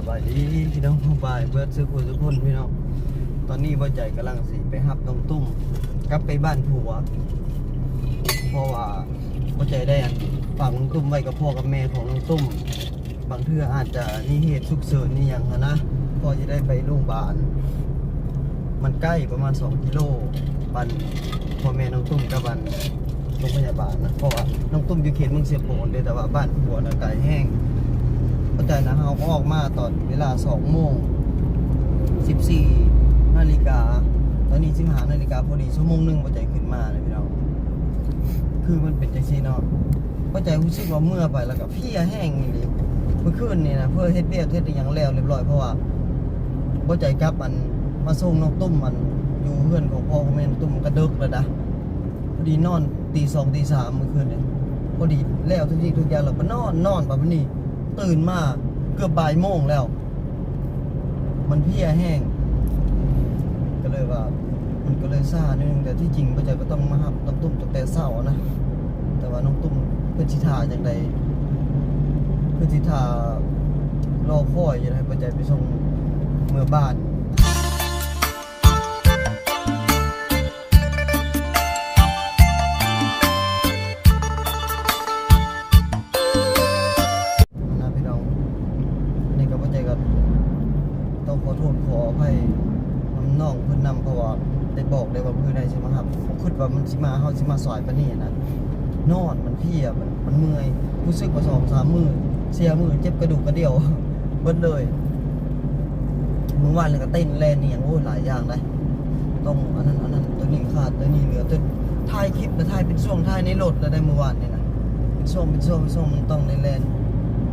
ສະບາຍດີພີ່ນ້ອງ ສະບາຍເບິດສູ່ຜູ້ສູ່ຄົນພີ່ນ້ອງ. ຕອນນີ້ບໍ່ໃຈກຳລັງຊິໄປຮັບນ້ອງຕຸ້ມກັບໄປບ້ານຜົວ ເພາະວ່າບໍ່ໃຈໄດ້ອັນ ຝາກນ້ອງຕຸ້ມໄວ້ກັບພໍ່ກັບແມ່ຂອງນ້ອງຕຸ້ມ. ບາງເທື່ອອາດຈະມີເຫດສຸກເສີນອີ່ຫຍັງຫັ້ນນະ ພໍຈະໄດ້ໄປໂຮງບານ. ມັນໃກ້ປະມານສອງກິໂລ ປັນພໍ່ແມ່ນ້ອງຕຸ້ມກັບອັນ ໂຮງພະຍາບານນະ ເພາະວ່ານ້ອງຕຸ້ມຢູ່ເຂດເມືອງເຊໂປນເດ້ ແຕ່ວ່າບ້ານຜົວນະໄກແຮງ. ເຂົ້າໃຈນະ ເຮົາອອກມາຕອນເວລາສອງໂມງສິບສີ່ນາລິກາ ຕອນນີ້ສິບຫ້ານາລິກາພໍດີ ຊົ່ວໂມງໜຶ່ງບໍ່ໃຈຂຶ້ນມາເລີຍພີ່ນ້ອງ. ຄືມັນເປັນຈັ່ງຊີ້ເນາະ ບໍ່ໃຈຮູ້ສຶກວ່າເມື່ອໄປແລ້ວກໍເພຍແຮງອີ່ຫຼີ. ມື້ຄືນນີ້ນະ ເພື່ອເຮັດວຽກເຮັດອີ່ຫຍັງແລ້ວລຽບຮ້ອຍ ເພາະວ່າບໍ່ໃຈກັບອັນ ມາສົ່ງນ້ອງຕຸ້ມອັນ ຢູ່ເຮືອນຂອງພໍ່ຂອງແມ່ນ້ອງຕຸ້ມ ມັນກໍເດິກແລ້ວນະ. ພໍດີນອນຕີສອງຕີສາມມື້ຄືນນີ້ ພໍດີແລ້ວທຸກສິ່ງທຸກຢ່າງແລ້ວ ໄປນອນ ນອນບາດນີ້ ຕື່ນມາເກືອບບ່າຍໂມງແລ້ວ ມັນເພຍແຮງ ກໍເລີຍວ່າ ມັນກໍເລີຍຊ້າໜ້ອຍໜຶ່ງ. ແຕ່ທີ່ຈິງບໍ່ໃຈກໍຕ້ອງມາຮັບນ້ອງຕຸ້ມຕັ້ງແຕ່ເຊົ້ານະ ແຕ່ວ່ານ້ອງຕຸ້ມເພິ່ນຊິຖ້າຈັ່ງໃດ ເພິ່ນຊິຖ້າລໍຄອຍຢູ່ໃດ ບໍ່ໃຈໄປສົ່ງເມືອບ້ານ. ນະພີ່ນ້ອງ ອັນນີ້ກໍບໍ່ໃຈກໍຕ້ອງຂໍໂທດຂໍອະໄພນຳນ້ອງເພິ່ນນຳ ເພາະວ່າໄດ້ບອກແລ້ວວ່າມື້ໃດຊິມາຮັບ ບໍ່ຄິດວ່າມັນຊິມາ ເຮົາຊິມາສາຍປານນີ້ນະ. ນອນມັນເພຍ ມັນ ມັນເມື່ອຍ ຮູ້ສຶກວ່າສອງສາມມື້ ສີ່ມື້ ເຈັບກະດູກກະດ່ຽວເບິດເລີຍ. ມື້ວານນີ້ກໍເຕັ້ນແລ່ນອີ່ຫຍັງ ໂອ້ຍ ຫຼາຍຢ່າງໃດ໋ ຕ້ອງອັນນັ້ນ ອັນນັ້ນ ໂຕນີ້ຂາດ ໂຕນີ້ເຫຼືອ ໂຕ ຖ່າຍຄລິບນະ ຖ່າຍເປັນຊ່ວງ ຖ່າຍໃນລົດລະໄດ໋ ມື້ວານນີ້ນະ ເປັນຊ່ວງ ເປັນຊ່ວງ ເປັນຊ່ວງ ມັນຕ້ອງໄດ້ແລ່ນ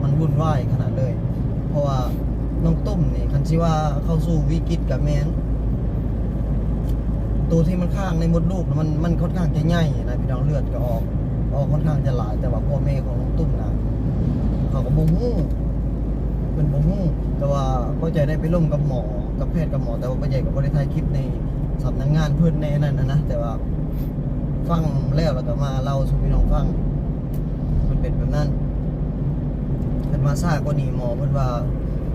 ມັນວຸ່ນວາຍຂະໜາດເລີຍ. ເພາະວ່ານ້ອງຕຸ້ມນີ້ ຄັນຊິວ່າເຂົ້າສູ່ວິກິດກໍແມ່ນ ໂຕທີ່ມັນຄ້າງໃນມົດລູກນະ ມັນ ມັນຂ້ອນຂ້າງຈະໃຫຍ່ນະພີ່ນ້ອງ ເລືອດກໍອອກ ອອກຂ້ອນຂ້າງຈະຫຼາຍ. ແຕ່ວ່າພໍ່ແມ່ຂອງນ້ອງຕຸ້ມນະ ເຂົາກໍບໍ່ຮູ້ ເພິ່ນບໍ່ຮູ້ ແຕ່ວ່າບໍ່ໃຈໄດ້ໄປລົມກັບໝໍ ກັບແພດກັບໝໍ ແຕ່ວ່າບໍ່ໃຈກໍບໍ່ໄດ້ຖ່າຍຄລິບໃນສຳນັກງານເພິ່ນໃນນັ້ນນະ ແຕ່ວ່າຟັງແລ້ວ ແລ້ວກໍມາເລົ່າສູ່ພີ່ນ້ອງຟັງ ມັນເປັນແບບນັ້ນ. ຄັນມາຊ້າກວ່ານີ້ ໝໍເພິ່ນວ່າ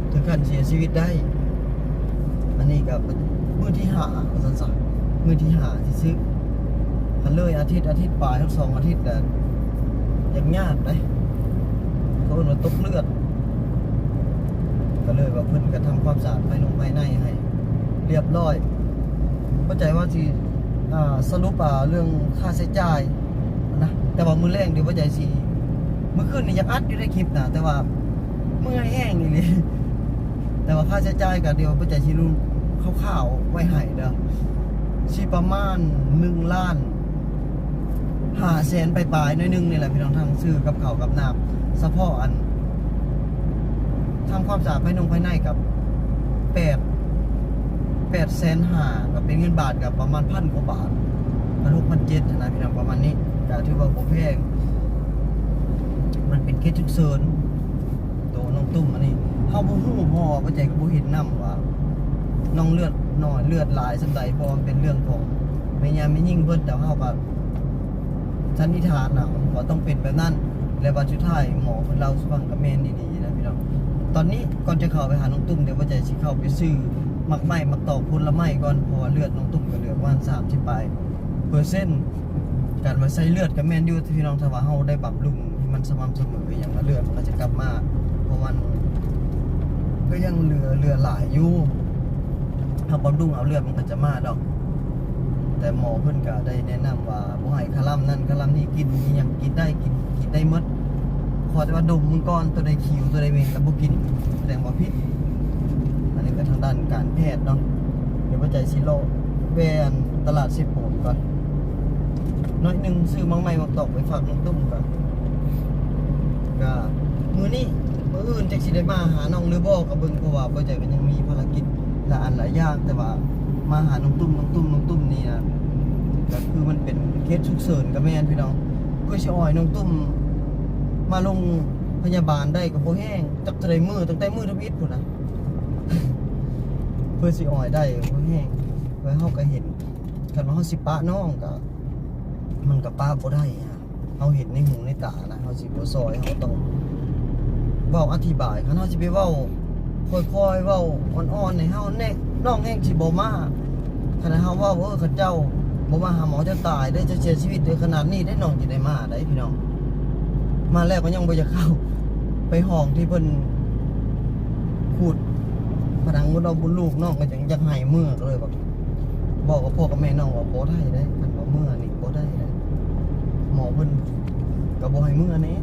ເຖິງຂັ້ນເສຍຊີວິດໄດ້. ອັນນີ້ກໍມື້ທີຫ້າວ່າຊັ້ນຊະ ມື້ທີຫ້າຊື່ໆ ຄັນເລີຍອາທິດ ອາທິດປາຍຮອດສອງອາທິດແລ້ວ ຍັງຍາກເດ້ ເຂົາເອີ້ນວ່າຕົກເລືອດ. ກໍເລີຍວ່າເພິ່ນກໍທຳຄວາມສະອາດພາຍນົງພາຍໃນໃຫ້ລຽບຮ້ອຍ ບໍ່ໃຈວ່າຊິ ອ່າ ສະຫຼຸບ ອ່າ ເລື່ອງຄ່າໃຊ້ຈ່າຍນະ ແຕ່ວ່າມື້ແລງດຽວບໍ່ໃຈຊິ ມື້ຄືນນີ້ຢາກອັດຢູ່ໃນຄລິບນະ ແຕ່ວ່າເມື່ອຍແຮງອີ່ຫຼີ. ແຕ່ວ່າຄ່າໃຊ້ຈ່າຍກໍດຽວບໍ່ໃຈຊິລຸ້ນຄ່າວໆໄວ້ໃຫ້ເດີ ຊິປະມານໜຶ່ງລ້ານ ຫ້າແສນປາຍໆ ໜ້ອຍໜຶ່ງນີ້ແຫຼະພີ່ນ້ອງ ທັງຊື້ກັບເຂົ້າກັບນ້ຳ ສະເພາະອັນ ທຳຄວາມສະອາດພາຍນົງພາຍໃນກັບແປດ ແປດແສນຫ້າ ກໍເປັນເງິນບາດກໍປະມານພັນກວ່າບາດ ພັນຫົກ ພັນເຈັດຫັ້ນນະພີ່ນ້ອງ ປະມານນີ້ ກໍຖືວ່າບໍ່ແພງ. ມັນເປັນເຄສສຸກເສີນ ໂຕນ້ອງຕຸ້ມອັນນີ້ ເຮົາບໍ່ຮູ້ ເພາະວ່າບໍ່ໃຈກໍບໍ່ເຫັນນຳວ່ານ້ອງເລືອດໜ້ອຍເລືອດຫຼາຍສ່ຳໃດ ເພາະວ່າມັນເປັນເລື່ອງຂອງແມ່ຍ່າແມ່ຍິງເພິ່ນ ແຕ່ເຮົາກໍ ສັນນິຖານເອົາວ່າຕ້ອງເປັນແບບນັ້ນ ແລະ ບັດສຸດທ້າຍໝໍເພິ່ນເລົ່າສູ່ຟັງກໍແມ່ນອີ່ຫຼີນະພີ່ນ້ອງ. ຕອນນີ້ກ່ອນຈະເຂົ້າໄປຫານ້ອງຕຸ້ມ ດຽວບໍ່ໃຈຊິເຂົ້າໄປຊື້ໝາກໄມ້ໝາກຕອກຜົນລະໄມ້ກ່ອນ ເພາະວ່າເລືອດນ້ອງຕຸ້ມກໍເຫຼືອປະມານສາມສິບປາຍເປີເຊັນ. ການວ່າໃສ່ເລືອດກໍແມ່ນຢູ່ພີ່ນ້ອງ ຖ້າວ່າເຮົາໄດ້ບຳລຸງໃຫ້ມັນສະໝ່ຳສະເໝີອີ່ຫຍັງ ແລ້ວເລືອດມັນກໍຈະກັບມາ ເພາະວ່າກໍຍັງເຫຼືອ ເຫຼືອຫຼາຍຢູ່. ຖ້າບຳລຸງເອົາເລືອດມັນກໍຈະມາດອກ ແຕ່ໝໍເພິ່ນກໍໄດ້ແນະນຳວ່າບໍ່ໃຫ້ຄະລຳນັ້ນຄະລຳນີ້ກິນ ອີ່ຫຍັງກິນໄດ້ ກິນ ກິນໄດ້ໝົດ ຂໍແຕ່ວ່າດົມເບິ່ງກ່ອນ ໂຕໃດຂິວ ໂຕໃດເໝັນກໍບໍ່ກິນ ສະແດງວ່າຜິດ. ອັນນີ້ກໍທາງດ້ານການແພດເນາະ. ດຽວບໍ່ໃຈຊິເລາະແວ່ຕະຫຼາດເຊໂປນກ່ອນ ໜ້ອຍໜຶ່ງ ຊື້ໝາກໄມ້ໝາກຕອກໄປຝາກນ້ອງຕຸ້ມກ່ອນ. ກະມື້ນີ້ ມື້ອື່ນຈັກຊິໄດ້ມາຫານ້ອງຫຼືບໍ່ກໍເບິ່ງ ເພາະວ່າບໍ່ໃຈກໍຍັງມີພາລະກິດຫຼາຍອັນຫຼາຍຢ່າງ ແຕ່ວ່າມາຫານ້ອງຕຸ້ມ ນ້ອງຕຸ້ມ ນ້ອງຕຸ້ມນີ້ນະ ກໍຄືມັນເປັນເຄສສຸກເສີນກໍແມ່ນພີ່ນ້ອງ ເພື່ອຊິເອົານ້ອງຕຸ້ມມາໂຮງພະຍາບານໄດ້ກໍບໍ່ແຮງ ຈັກເທົ່າໃດມື້ ຕັ້ງແຕ່ມື້ທຳອິດພຸ້ນນະ ເພື່ອຊິເອົາໄດ້ບໍ່ແຮງ ເພາະເຮົາກໍເຫັນ ຄັນວ່າເຮົາຊິປະນ້ອງກໍ ມັນກໍປະບໍ່ໄດ້ ເຮົາເຫັນໃນຫູໃນຕານະ ເຮົາຊິບໍ່ຊ່ອຍ ເຮົາກໍຕ້ອງເວົ້າອະທິບາຍ. ຄັນເຮົາຊິໄປເວົ້າ ຄ່ອຍໆເວົ້າອ່ອນໆໃຫ້ເຮົາແນ່ ນ້ອງແຮ່ງຊິບໍ່ມາ. ຄັນເຮົາເວົ້າ ເອີ ເຂົາເຈົ້າບໍ່ມາຫາໝໍ ເຈົ້າຕາຍເດ້ ເຈົ້າເສຍຊີວິດເດ້ ຂະໜາດນີ້ເດ້ ນ້ອງຊິໄດ້ມາໄດ໋ພີ່ນ້ອງ. ມາແລ້ວກໍຍັງບໍ່ຢາກເຂົ້າໄປຫ້ອງທີ່ເພິ່ນຂູດຜະໜັງມົດອອກມົດລູກ ນ້ອງກໍຍັງຢາກໃຫ້ເມືອ ກໍເລີຍແບບ ເວົ້າກັບພໍ່ກັບແມ່ນ້ອງວ່າບໍ່ໄດ້ເດ້ ຄັນວ່າເມືອນີ້ບໍ່ໄດ້ເດ້ ໝໍເພິ່ນກໍບໍ່ໃຫ້ເມືອແນ່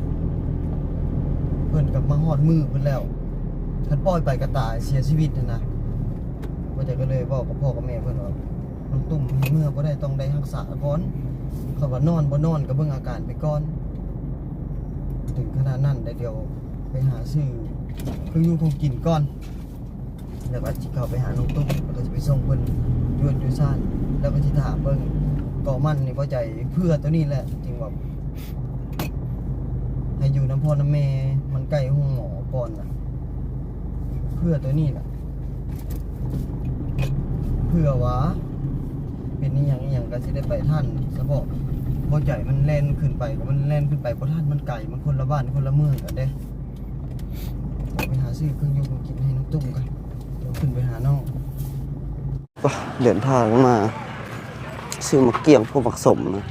ເພິ່ນກໍມາຮອດມື້ເພິ່ນແລ້ວ ຄັນປ່ອຍໄປກໍຕາຍ ເສຍຊີວິດຫັ້ນນະ. ຂ້ອຍກໍເລີຍເວົ້າກັບພໍ່ກັບແມ່ເພິ່ນວ່າ ນ້ອງຕຸ້ມໃຫ້ເມືອບໍ່ໄດ້ ຕ້ອງໄດ້ຮັກສາກ່ອນ ຄັນວ່ານອນບໍ່ນອນກໍເບິ່ງອາການໄປກ່ອນ. ເຖິງຂະໜາດນັ້ນໄດ໋ ດຽວໄປຫາຊື້ເຄື່ອງຢູ່ຂອງກິນກ່ອນ ແລ້ວກໍຊິເຂົ້າໄປຫານ້ອງຕຸ້ມ ແລ້ວກໍຊິໄປສົ່ງເພິ່ນຢູ່ເຮືອນຢູ່ຊານ ແລ້ວກໍຊິຖ້າເບິ່ງ. ກໍມັນນີ້ພໍໃຈເພື່ອໂຕນີ້ແຫຼະ ຈຶ່ງວ່າໃຫ້ຢູ່ນຳພໍ່ນຳແມ່ ມັນໃກ້ໂຮງໝໍກ່ອນນະ ເພື່ອໂຕນີ້ແຫຼະ ເພື່ອວ່າເປັນອີ່ຫຍັງອີ່ຫຍັງກໍຊິໄດ້ໄປທັນ. ສະເພາະພໍໃຈມັນແລ່ນຂຶ້ນໄປ ກໍມັນແລ່ນຂຶ້ນໄປບໍ່ທັນ ມັນໄກ ມັນຄົນລະບ້ານຄົນລະເມືອງກັນເດ້. ໄປຫາຊື້ເຄື່ອງຢູ່ເຄື່ອງກິນໃຫ້ນ້ອງຕຸ້ມກ່ອນ ດຽວຂຶ້ນໄປຫານ້ອງ. ປະ ເດີນທາງມາຊື້ໝາກກ້ຽງກັບໝາກສົ້ມນະ.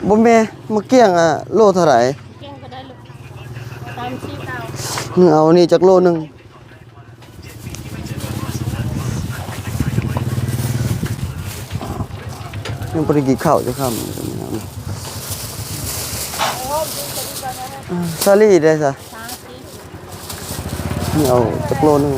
ບໍ່ແມ່ນ ໝາກກ້ຽງ ອາ ໂລເທົ່າໃດ? ກ້ຽງກໍໄດ້ລູກ ສາມສິບ ເອົາ ເອົານີ້ຈັກໂລໜຶ່ງ. ຍັງບໍ່ໄດ້ກິນເຂົ້າຈັກຄຳ. ສາລີໄດ້ຊະ ນີ້ເອົາຈັກໂລໜຶ່ງ.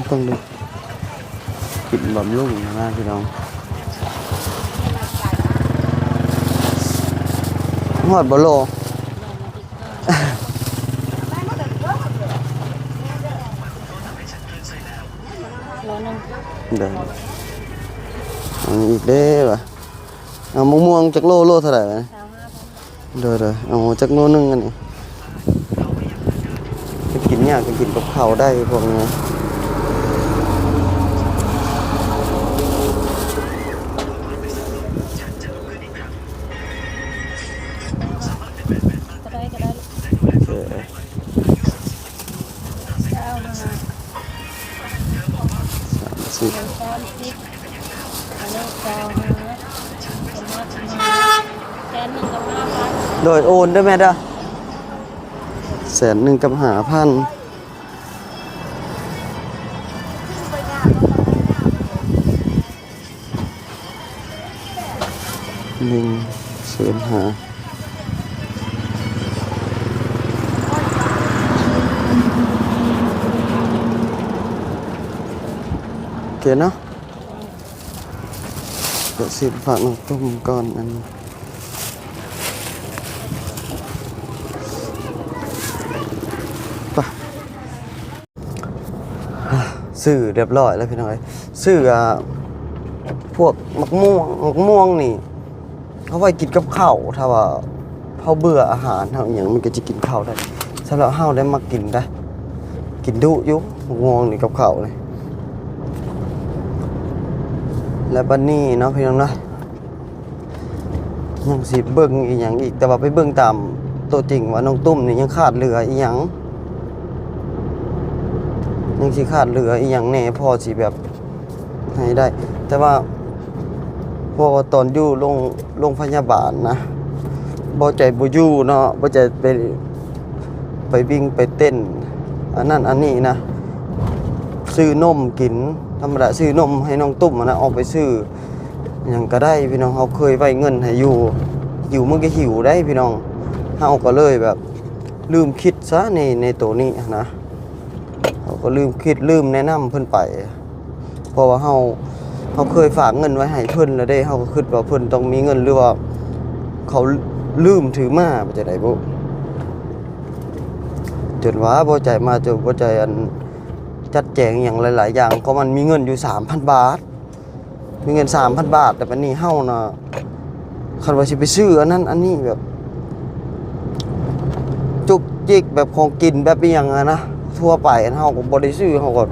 ຕ້ອງໄດ້ກິນບຳລຸງນະພີ່ນ້ອງ. ຮອດບໍ່ໂລ? ໂລໜຶ່ງ ເດີ ອັນນີ້ອີກເດ້ວ່າ. ເອົາ ໝາກມ່ວງຈັກໂລ ໂລເທົ່າໃດ? ຊາວຫ້າພັນ. ໂດຍໆ ເອົາຈັກໂລໜຶ່ງອັນນີ້ ກິນຍາກກໍກິນກັບເຂົ້າໄດ້ພວກນີ້. ເອີ ຊາວຫ້າ ສາມສິບ ສາມສິບ ອັນນີ້ຊາວຫ້າ ສະມັກມາ ແສນໜຶ່ງກັບຫ້າພັນ. ໂດຍ ໂອນເດີແມ່ເດີ ແສນໜຶ່ງກັບຫ້າພັນ. ໜຶ່ງແສນຫ້າ ໂອເຄເນາະ. ດຽວຊິຝາກນ້ອງຕຸ້ມກ່ອນ ອັນນີ້ ໄປ. ຊື້ຮຽບຮ້ອຍແລ້ວພີ່ນ້ອງເອີຍ ຊື້ ອ່າ ພວກໝາກມ່ວງ ໝາກມ່ວງນີ້ເອົາໄວ້ກິນກັບເຂົ້າ ຖ້າວ່າເຮົາເບື່ອອາຫານເຮົາອີ່ຫຍັງ ມັນກໍຈະກິນເຂົ້າໄດ້. ສຳລັບເຮົາໄດ້ມັກກິນໄດ໋ ກິນດຸຢູ່ໝາກມ່ວງນີ້ກັບເຂົ້ານີ້. ແລ້ວບັດນີ້ເນາະ ພີ່ນ້ອງເນາະ ຍັງຊິເບິ່ງອີ່ຫຍັງອີກ ແຕ່ວ່າໄປເບິ່ງຕາມໂຕຈິງວ່ານ້ອງຕຸ້ມນີ້ຍັງຂາດເຫຼືອອີ່ຫຍັງ ຍັງຊິຂາດເຫຼືອອີ່ຫຍັງແດ່ ພໍຊິແບບໃຫ້ໄດ້. ແຕ່ວ່າ ເພາະວ່າຕອນຢູ່ໂລງ ໂລງພະຍາບານນະ ບໍ່ໃຈບໍ່ຢູ່ເນາະ ບໍ່ໃຈໄປ ໄປວິ່ງໄປເຕັ້ນ ອັນນັ້ນອັນນີ້ນະ ຊື້ນົມກິນ ທຳມະດາ ຊື້ນົມໃຫ້ນ້ອງຕຸ້ມຫັ້ນນະ ອອກໄປຊື້ ຫຍັງກໍໄດ້ພີ່ນ້ອງ ເຮົາເຄີຍໄວ້ເງິນໃຫ້ຢູ່ ຫິວມັນກໍຫິວໄດ໋ພີ່ນ້ອງ. ເຮົາກໍເລີຍແບບລືມຄິດຊະໃນ ໃນໂຕນີ້ຫັ້ນນະ ເຮົາກໍລືມຄິດລືມແນະນຳເພິ່ນໄປ ເພາະວ່າເຮົາ ເຮົາເຄີຍຝາກເງິນໄວ້ໃຫ້ເພິ່ນແລ້ວເດ້ ເຮົາກໍຄິດວ່າເພິ່ນຕ້ອງມີເງິນ ຫຼືວ່າເຂົາລືມຖືມາ ວ່າຈັ່ງໃດບຸ ຈົນວ່າບໍ່ໃຈມາ ຈົນບໍ່ໃຈ ອັນ ຈັດແຈງອີ່ຫຍັງຫຼາຍໆຢ່າງ ກໍມັນມີເງິນຢູ່ສາມພັນບາດ. ມີເງິນສາມພັນບາດ ແຕ່ບັດນີ້ເຮົານະ ຄັນວ່າຊິໄປຊື້ອັນນັ້ນອັນນີ້ ແບບ ຈຸກຈິກ ແບບຂອງກິນ ແບບອີ່ຫຍັງຫັ້ນນະ ທົ່ວໄປ ອັນເຮົາກໍບໍ່ໄດ້ຊື້ ເຮົາກໍ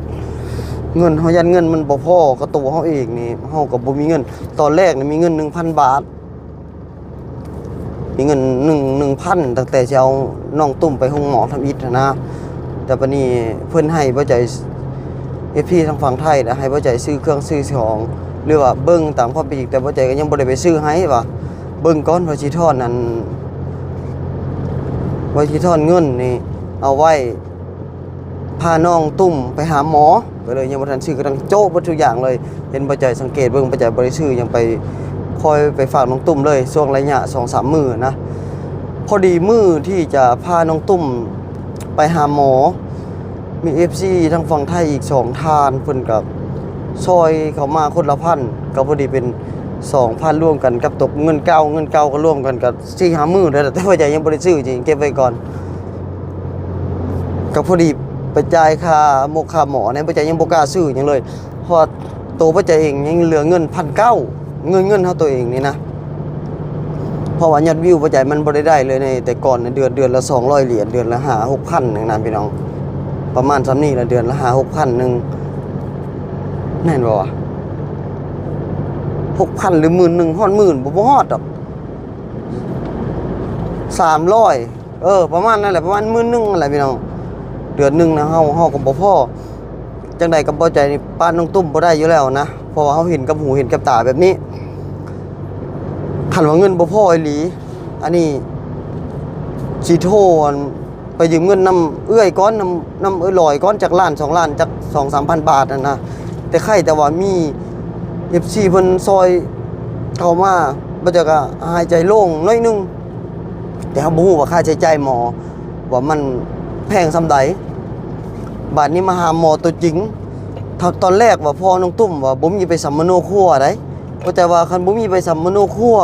ເງິນເຮົາ ຢ້ານເງິນມັນບໍ່ພໍກັບໂຕເຮົາເອງນີ້ ເຮົາກໍບໍ່ມີເງິນ. ຕອນແລກນີ້ມີເງິນໜຶ່ງພັນບາດ ມີເງິນໜຶ່ງ ໜຶ່ງພັນ ຕັ້ງແຕ່ຊິເອົານ້ອງຕຸ້ມໄປໂຮງໝໍທຳອິດຫັ້ນນະ. ແຕ່ບັດນີ້ເພິ່ນໃຫ້ບໍ່ໃຈ ເອັຟຊີ ທາງຝັ່ງໄທນະ ໃຫ້ບໍ່ໃຈຊື້ເຄື່ອງຊື້ຂອງ ຫຼືວ່າເບິ່ງຕາມຄວາມເປັນຈິງ ແຕ່ບໍ່ໃຈກໍຍັງບໍ່ໄດ້ໄປຊື້ໃຫ້ ວ່າເບິ່ງກ່ອນວ່າຊິຖອນອັນ ວ່າຊິຖອນເງິນນີ້ເອົາໄວ້ ພານ້ອງຕຸ້ມໄປຫາໝໍ ກໍເລີຍຍັງບໍ່ທັນຊື້ ກຳລັງໂຈະເບິດທຸກຢ່າງເລີຍ. ເຫັນບໍ່ໃຈສັງເກດເບິ່ງ ບໍ່ໃຈບໍ່ໄດ້ຊື້ຫຍັງໄປ ຄ່ອຍໄປຝາກນ້ອງຕຸ້ມເລີຍ ຊ່ວງໄລຍະສອງສາມມື້ນະ. ພໍດີມື້ທີ່ຈະພານ້ອງຕຸ້ມໄປຫາໝໍ ມີເອັຟຊີທາງຝັ່ງໄທອີກສອງທ່ານ ເພິ່ນກໍຊ່ອຍເຂົ້າມາຄົນລະພັນ ກໍພໍດີເປັນສອງພັນ ລວມກັນກັບຕົກເງິນເກົ່າ ເງິນເກົ່າກໍລວມກັນກໍສີ່ຫ້າໝື່ນແລ້ວ ແຕ່ວ່າໃຈຍັງບໍ່ໄດ້ຊື້ ຈະເກັບໄວ້ກ່ອນ. ກໍພໍດີໄປຈ່າຍຄ່າໝົກຄ່າໝໍແດ່ ບໍ່ໃຈຍັງບໍ່ກ້າຊື້ຫຍັງເລີຍ ເພາະວ່າໂຕບໍ່ໃຈເອງຍັງເຫຼືອເງິນພັນເກົ້າ ເງິນ ເງິນເຮົາໂຕເອງນີ້ນະ. ເພາະວ່າຍອດວິວບໍ່ໃຈມັນບໍ່ໄດ້ໄດ້ເລີຍໃນແຕ່ກ່ອນນະ ເດືອນ ເດືອນລະສອງຮ້ອຍຫຼຽນ ເດືອນລະຫ້າຫົກພັນໜຶ່ງນະພີ່ນ້ອງ ປະມານສ່ຳນີ້ລະ ເດືອນລະຫ້າຫົກພັນໜຶ່ງ ແມ່ນບໍ່ວະ ຫົກພັນ ຫຼື ໝື່ນໜຶ່ງ ຮອດໝື່ນບໍ່ ບໍ່ຮອດດອກ ສາມຮ້ອຍ ເອີ ປະມານນັ້ນແຫຼະ ປະມານໝື່ນໜຶ່ງຫັ້ນແຫຼະພີ່ນ້ອງ ເດືອນໜຶ່ງນະ ເຮົາ ເຮົາກໍບໍ່ພໍ. ຈັ່ງໃດກໍບໍ່ໃຈນີ້ ປານນ້ອງຕຸ້ມບໍ່ໄດ້ຢູ່ແລ້ວນະ ເພາະວ່າເຮົາເຫັນກັບຫູເຫັນກັບຕາແບບນີ້. ຄັນວ່າເງິນບໍ່ພໍອີ່ຫຼີ ອັນນີ້ຊິໂທ ອັນ ໄປຢືມເງິນນຳເອື້ອຍກ່ອນ ນຳ ນຳເອື້ອຍຫຼອຍກ່ອນ ຈັກລ້ານສອງລ້ານ ຈັກສອງສາມພັນບາດຫັ້ນນະ. ແຕ່ໄຄແຕ່ວ່າມີເອັຟຊີເພິ່ນຊ່ອຍເຂົ້າມາ ບໍ່ຈັກກໍຫາຍໃຈໂລ່ງໜ້ອຍໜຶ່ງ ແຕ່ເຮົາບໍ່ຮູ້ວ່າຄ່າໃຊ້ຈ່າຍໝໍວ່າມັນແພງສ່ຳໃດ. ບາດນີ້ມາຫາໝໍຕົວຈິງ ຕອນແລກວ່າພໍ່ນ້ອງຕຸ້ມວ່າບໍ່ມີໃບສຳມະໂນຄົວໃດ ເຂົ້າໃຈວ່າຄັນບໍ່ມີໃບສຳມະໂນຄົວ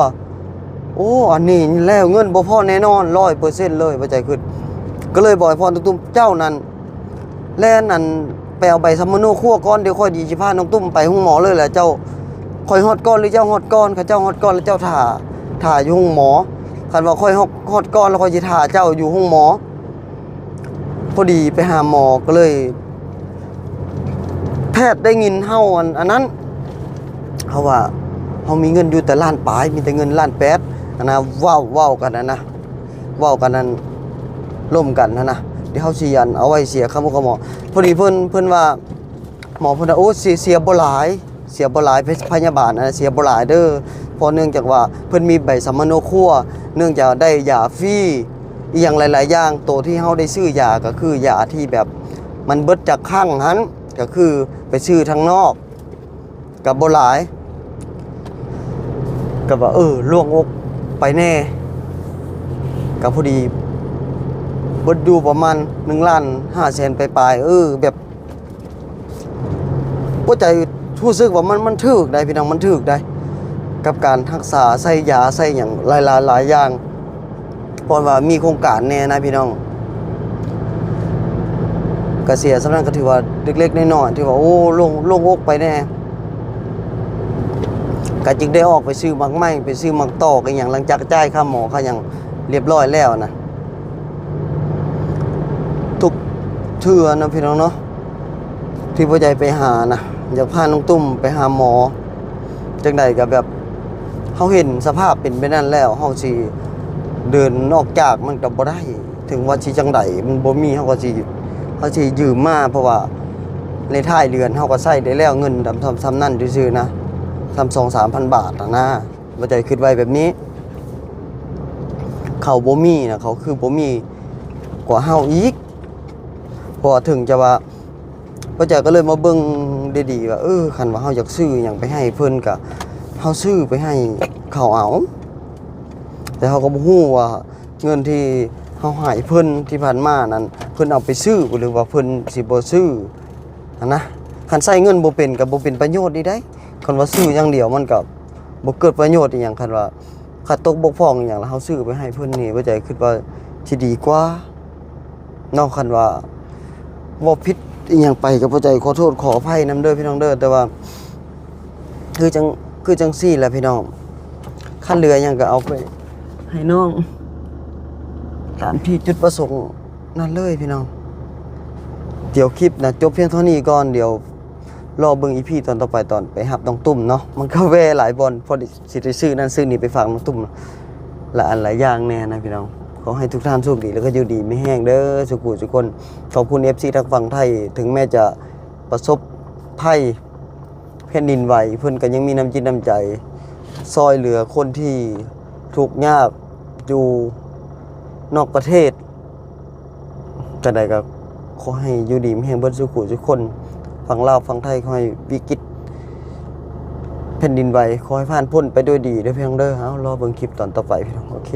ໂອ້ ອັນນີ້ແລ້ວເງິນບໍ່ພໍແນ່ນອນ ຮ້ອຍເປີເຊັນເລີຍ ບໍ່ໃຈຄຶດ ກໍເລີຍບອກໃຫ້ພໍ່ນ້ອງຕຸ້ມ ເຈົ້ານັ້ນແລ່ນ ອັນ ໄປເອົາໃບສຳມະໂນຄົວກ່ອນ ດຽວຂ້ອຍຊິພານ້ອງຕຸ້ມໄປໂຮງໝໍເລີຍແຫຼະ ເຈົ້າ ຂ້ອຍຮອດກ່ອນ ຫຼື ເຈົ້າຮອດກ່ອນ ຄັນເຈົ້າຮອດກ່ອນແລ້ວເຈົ້າຖ້າ ຖ້າຢູ່ໂຮງໝໍ ຄັນວ່າຂ້ອຍຮອດ ຮອດກ່ອນແລ້ວຂ້ອຍຊິຖ້າເຈົ້າຢູ່ໂຮງໝໍ. ພໍດີໄປຫາໝໍກໍເລີຍ ແພດໄດ້ຍິນເຮົາ ອັນ ອັນນັ້ນ ເຮົາວ່າເຮົາມີເງິນຢູ່ແຕ່ລ້ານປາຍ ມີແຕ່ເງິນລ້ານແປດ ອັນນະ ເວົ້າ ເວົ້າກັນຫັ້ນນະ ເວົ້າກັນ ອັນ ລົມກັນຫັ້ນນະ ດຽວເຮົາຊິ ອັນ ເອົາໄວ້ເສຍຄ່າໝົກຄ່າໝໍ. ພໍດີເພິ່ນ ເພິ່ນວ່າ ໝໍເພິ່ນວ່າ ໂອ້ ເສຍ ເສຍບໍ່ຫຼາຍ ເສຍບໍ່ຫຼາຍ ພະ ພະຍາບານ ອັນ ເສຍບໍ່ຫຼາຍເດີ ເພາະເນື່ອງຈາກວ່າເພິ່ນມີໃບສຳມະໂນຄົວ ເນື່ອງຈາກໄດ້ຢາຟຣີ ອີ່ຫຍັງຫຼາຍໆຢ່າງ ໂຕທີ່ເຮົາໄດ້ຊື້ຢາກໍຄືຢາທີ່ແບບມັນເບິດຈັກຄັ້ງຫັ້ນ ກໍຄືໄປຊື້ທາງນອກ ກໍບໍ່ຫຼາຍ ກໍວ່າ ເອີ ໂລ່ງອົກໄປແດ່ ກໍພໍດີເບິດຢູ່ປະມານໜຶ່ງລ້ານຫ້າແສນປາຍໆ ເອີ ແບບ ຫົວໃຈຮູ້ສຶກວ່າມັນ ມັນຖືກໄດ໋ພີ່ນ້ອງ ມັນຖືກໄດ໋ ກັບການຮັກສາ ໃຊ້ຢາ ໃຊ້ຫຍັງຫຼາຍໆ ຫຼາຍຢ່າງ ເພາະວ່າມີໂຄງການແດ່ນະພີ່ນ້ອງ ກະເສຍສ່ຳນັ້ນກໍຖືວ່າເລັກໆນ້ອຍໆ ຖືວ່າ ໂອ້ ໂລ່ງ ໂລ່ງອົກໄປແດ່ ກໍຈຶ່ງໄດ້ອອກໄປຊື້ໝາກໄມ້ ໄປຊື້ໝາກຕອກອີ່ຫຍັງ ຫຼັງຈາກຈ່າຍຄ່າໝໍຄ່າຫຍັງຮຽບຮ້ອຍແລ້ວນະ. ທຸກເທື່ອນະພີ່ນ້ອງເນາະ ທີ່ບໍ່ໃຈໄປຫານະ ຢາກພານ້ອງຕຸ້ມໄປຫາໝໍ ຈັ່ງໃດກໍແບບ ເຮົາເຫັນສະພາບເປັນແບບນັ້ນແລ້ວ ເຮົາຊິເດີນອອກຈາກມັນກໍບໍ່ໄດ້ ເຖິງວ່າຊິຈັ່ງໃດ ມັນບໍ່ມີ ເຮົາກໍຊິ ເຮົາຊິຢືມມາ ເພາະວ່າໃນທ້າຍເດືອນເຮົາກໍໃຊ້ໄດ້ແລ້ວ ເງິນດຳ ສ່ຳ ສ່ຳນັ້ນຊື່ໆນະ ສ່ຳສອງສາມພັນບາດຫັ້ນນະ. ບໍ່ໃຈຄິດໄວ້ແບບນີ້ ເຂົາບໍ່ມີນະ ເຂົາຄືບໍ່ມີກວ່າເຮົາອີກ ເພາະວ່າເຖິງຈະວ່າ ບໍ່ໃຈກໍເລີຍມາເບິ່ງດີໆວ່າ ເອີ ຄັນວ່າເຮົາຢາກຊື້ຫຍັງໄປໃຫ້ເພິ່ນ ກະເຮົາຊື້ໄປໃຫ້ເຂົາເອົາ ແຕ່ເຮົາກໍບໍ່ຮູ້ວ່າເງິນທີ່ເຮົາໃຫ້ເພິ່ນທີ່ຜ່ານມານັ້ນ ເພິ່ນເອົາໄປຊື້ ຫຼືວ່າເພິ່ນຊິບໍ່ຊື້ຫັ້ນນະ. ຄັນໃຊ້ເງິນບໍ່ເປັນກໍບໍ່ເປັນປະໂຫຍດອີກໃດ໋ ຄັນວ່າຊື້ຢ່າງດຽວມັນກໍບໍ່ເກີດປະໂຫຍດອີ່ຫຍັງ ຄັນວ່າ ຂາດຕົກບົກຜ່ອງອີ່ຫຍັງ ແລ້ວເຮົາຊື້ໄປໃຫ້ເພິ່ນນີ້ ບໍ່ໃຈຄິດວ່າຊິດີກວ່າເນາະ. ຄັນວ່າເວົ້າຜິດອີ່ຫຍັງໄປກໍບໍ່ໃຈຂໍໂທດຂໍອະໄພນຳເດີພີ່ນ້ອງເດີ ແຕ່ວ່າ ຄືຈັ່ງ ຄືຈັ່ງຊີ້ແຫຼະພີ່ນ້ອງ ຄັນເຫຼືອຫຍັງກໍເອົາໄປໃຫ້ນ້ອງ ຕາມທີ່ຈຸດປະສົງນັ້ນເລີຍພີ່ນ້ອງ. ດຽວຄລິບນະຈົບພຽງເທົ່ານີ້ກ່ອນ ດຽວລໍເບິ່ງອີພີຕອນຕໍ່ໄປ ຕອນໄປຮັບນ້ອງຕຸ້ມເນາະ. ມັນກໍແວ່ຫຼາຍບ່ອນ ພໍດີຊິໄດ້ຊື້ນັ້ນຊື້ນີ້ໄປຝາກນ້ອງຕຸ້ມ ຫຼາຍອັນຫຼາຍຢ່າງແດ່ນະພີ່ນ້ອງ. ຂໍໃຫ້ທຸກທ່ານໂຊກດີ ແລ້ວກໍຢູ່ດີມີແຮງເດີ ສຸຂູສຸຄົນ. ຂອບຄຸນເອັຟຊີທາງຝັ່ງໄທ ເຖິງແມ້ຈະປະສົບໄພ ແຜ່ນດິນໄຫວ ເພິ່ນກໍຍັງມີນ້ຳຈິດນ້ຳໃຈຊ່ອຍເຫຼືອຄົນທີ່ທຸກຍາກຢູ່ນອກປະເທດ. ຈັ່ງໃດກໍຂໍໃຫ້ຢູ່ດີມີແຮງເບິດສູ່ຜູ້ສູ່ຄົນ. ຝັ່ງລາວຝັ່ງໄທ ຂໍໃຫ້ວິກິດແຜ່ນດິນໄຫວ ຂໍໃຫ້ຜ່ານພົ້ນໄປດ້ວຍດີເດີພີ່ນ້ອງເດີ. ເອົາ ລໍເບິ່ງຄລິບຕອນຕໍ່ໄປພີ່ນ້ອງ. ໂອເຄ.